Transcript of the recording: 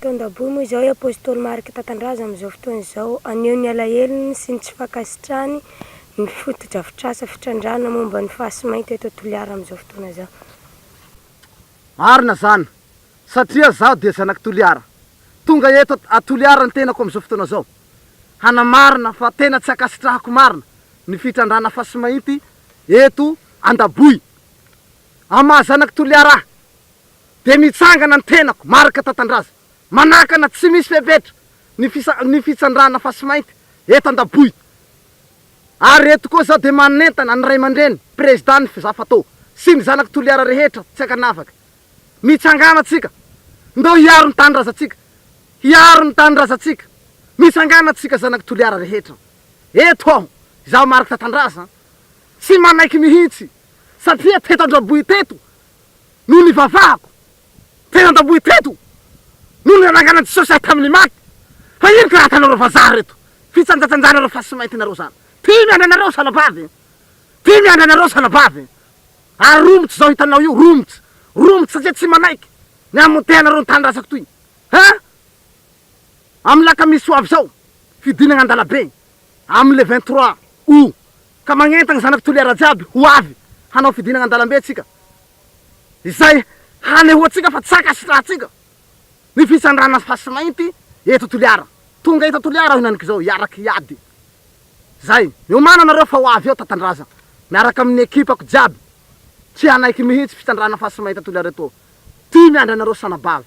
Eto Andaboy moa izao i Apostoly Marc Tatandraza amin'izao fotoana izao haneho ny alahelony sy ny tsy fankasitrahany ny fotodrafitrasa fitrandrahana momba ny fahasimainty eto Toliara amin'izao fotoana izao. Marina zany satria zaho dia zanak'i Toliara. Tonga eto a Toliara ny tenako amin'izao fotoana izao hanamarina fa tena tsy ankasitrahako marina ny fitrandrahana fasimainty eto Andaboy. Amin'ny maha zanak'i Toliara ahy dia mitsangana ny tenako, Marc Tatandraza, manakana tsy misy fepetra ny ny fitsandrahana fasimainty eto Andaboy. Ary eto koa izaho dia manentana ny ray aman-dreny, Président ny Fizafato, sy ny zanak'i Toliara rehetra tsy ankanavaka. Mitsangàna tsika, ndao hiaro ny tanindrazantsika, hiaro ny tanindrazantsika. Mitsangàna tsika zanak'i Toliara rehetra. Eto aho, izaho Marc Tatandraza, tsy manaiky mihitsy satria teto Andraboy teto no nivavahako teny an-dabohy teto no nananganan'i Jesosy ahy tamin'ny maty fa ino ka atanareo vazaha reto fitsanjatsanjanareo fasimainty nareo zany ty miandry anareo sanabavy ty miandry anareo sanabavy ary romotsy zao hitanao io romotsy romotsy satria tsy manaiky ny hamotehanareo ny tanindrazako toy hein amin'ny lakamisy ho avy zao fidinagna an-dalabe amin'ny le 23 août ka magnentagna zanak'i Toliara jiaby ho avy hanao fidinagna an-dalambe tsika izay hanehoantsika fa tsy ankasitrahantsika ny fitsandrana fasimainty eto Toliara. Tonga eto Toliara aho hinanik'izao hiaraka hiady. Zay. Miomàna nareo fa ho avy eo Tatandraza miaraka amin'ny ekipako jiaby. Tsy hanaiky mihitsy fitsandrana fasimainty Toliara eto. Ty miandry anareo sanabavy.